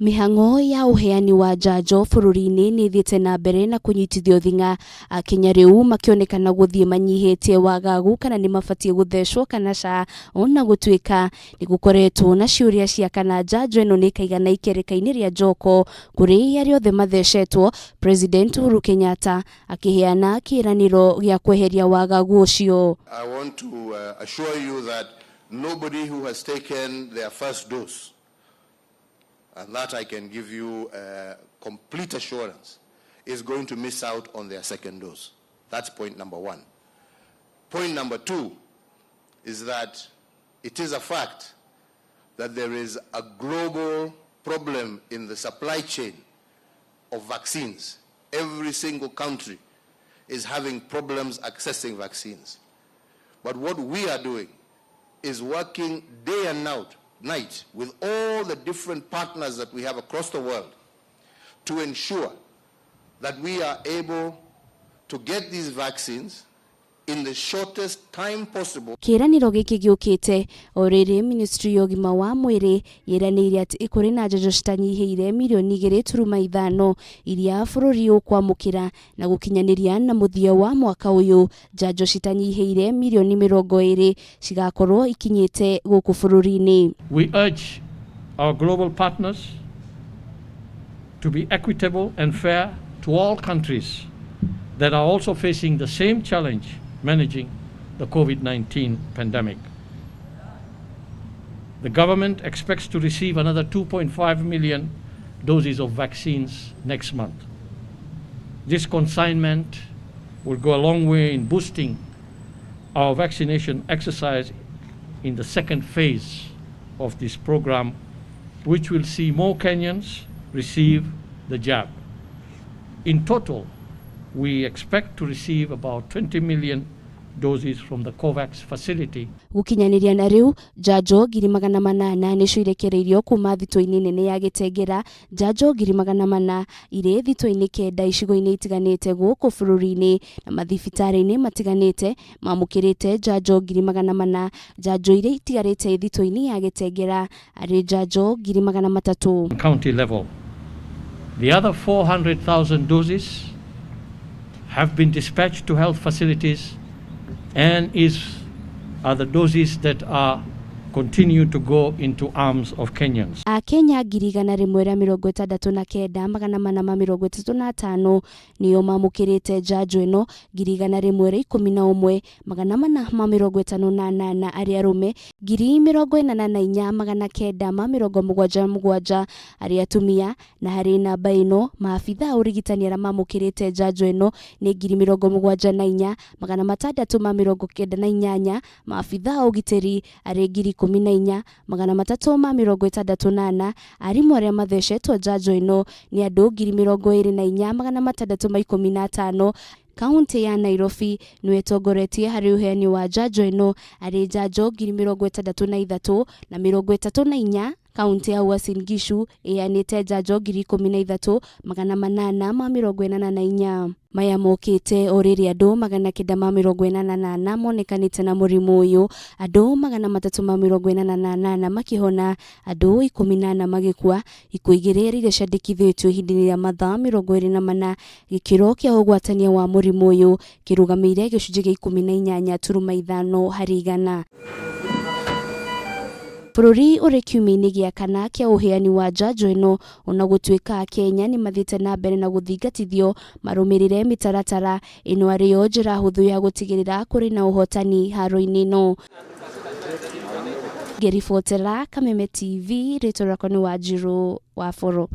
Mĩhang'o ya ũheani wa njanjo bũrũri-inĩ nĩ ĩthiĩte na mbere na kũnyitithio thing'a, Akenya rĩu makĩonekana gũthiĩ manyihĩtie wagagu kana nĩ mabatiĩ gũthecwo kana ca, ona gũtuĩka nĩ gũkoretwo na ciũria cia kana njanjo ĩno nĩ ĩkaigana ikereka-inĩ rĩa Njoko kũrĩ arĩa othe mathecetwo, President Uhuru Kenyatta akĩheana kĩĩranĩro gĩa kweheria wagagu ũcio. I want to assure you that nobody who has taken their first dose, and that I can give you complete assurance, is going to miss out on their second dose. That's point number one. Point number two is that it is a fact that there is a global problem in the supply chain of vaccines. Every single country is having problems accessing vaccines. But what we are doing is working day and night with all the different partners that we have across the world to ensure that we are able to get these vaccines in the shortest time possible. Kĩĩranĩro gĩkĩ gĩũkĩte o rĩrĩ ministry ya ũgima wa mwĩrĩ yĩranĩire atĩ kũrĩ na njanjo citanyihĩire mirioni 2.5 iria bũrũri ũkwamũkĩra na gũkinyanĩria na mũthia wa mwaka ũyũ njanjo citanyihĩire mirioni 20 cigakorwo ikinyĩte gũkũ bũrũri-inĩ. We urge our global partners to be equitable and fair to all countries that are also facing the same challenge managing the COVID-19 pandemic. The government expects to receive another 2.5 million doses of vaccines next month. This consignment will go a long way in boosting our vaccination exercise in the second phase of this program, which will see more Kenyans receive the jab. In total, we expect to receive about 20 million doses from the COVAX facility. Gũkinyanĩria na rĩu njanjo 800,000 nĩcio irekereirio kuma thitoo-inĩ nene ya Gĩtengera, njanjo 400,000 irĩ thitoo-inĩ 9 icigo-inĩ itiganĩte gũkũ bũrũri-inĩ na mathibitarĩ-inĩ matiganĩte mamũkĩrĩte njanjo 400,000, njanjo iria itigarĩte thitoo-inĩ ya Gĩtengera arĩ njanjo 300,000. County level. The other 400,000 doses have been dispatched to health facilities and are the doses that are continue to go into arms of Kenyans. Akenya 169,435 nĩo mamũkĩrĩte njanjo ĩno, 111,458 arĩ arũme, 84,977 arĩ atumia, na harĩ namba ĩno maabitha a ũrigitani arĩa mamũkĩrĩte njanjo ĩno nĩ 74,698, maabitha a ũgitĩri arĩ 14,364, arimũ arĩa mathecetwo njanjo ĩno nĩ andũ 24,615. Kaunti ya Nairobi nĩyo ĩtongoretie harĩ ũheani wa njanjo ĩno arĩ njanjo 63,034. Kaunti ya Uasin Gishu ĩheanĩte njanjo 13,884. Maya mokĩte o rĩrĩ andũ 984 monekanĩte na mũrimũ ũyũ, andũ 388 makĩhona, andũ 14 magĩkua, ikuũ 2 iria ciandĩkithĩtio ihinda-inĩ rĩa mathaa 24. Gĩkĩro kĩa ũgwatania wa mũrimũ ũyũ kĩrũgamĩire gĩcunjĩ gĩa 18.5 harĩ igana. Bũrũri ũrĩ kiumia-inĩ gĩa kana kĩa ũheani wa njanjo ĩno, ona gũtuĩka Akenya nĩ mathiĩte na mbere na gũthingatithio marũmĩrĩre mĩtaratara ĩno arĩyo njĩra hũthũ ya gũtigĩrĩra kũrĩ na ũhotani haro-inĩ ĩno. Ngĩribotera Kameme TV, rĩtwa rĩakwa nĩ Wanjirũ wa Boro.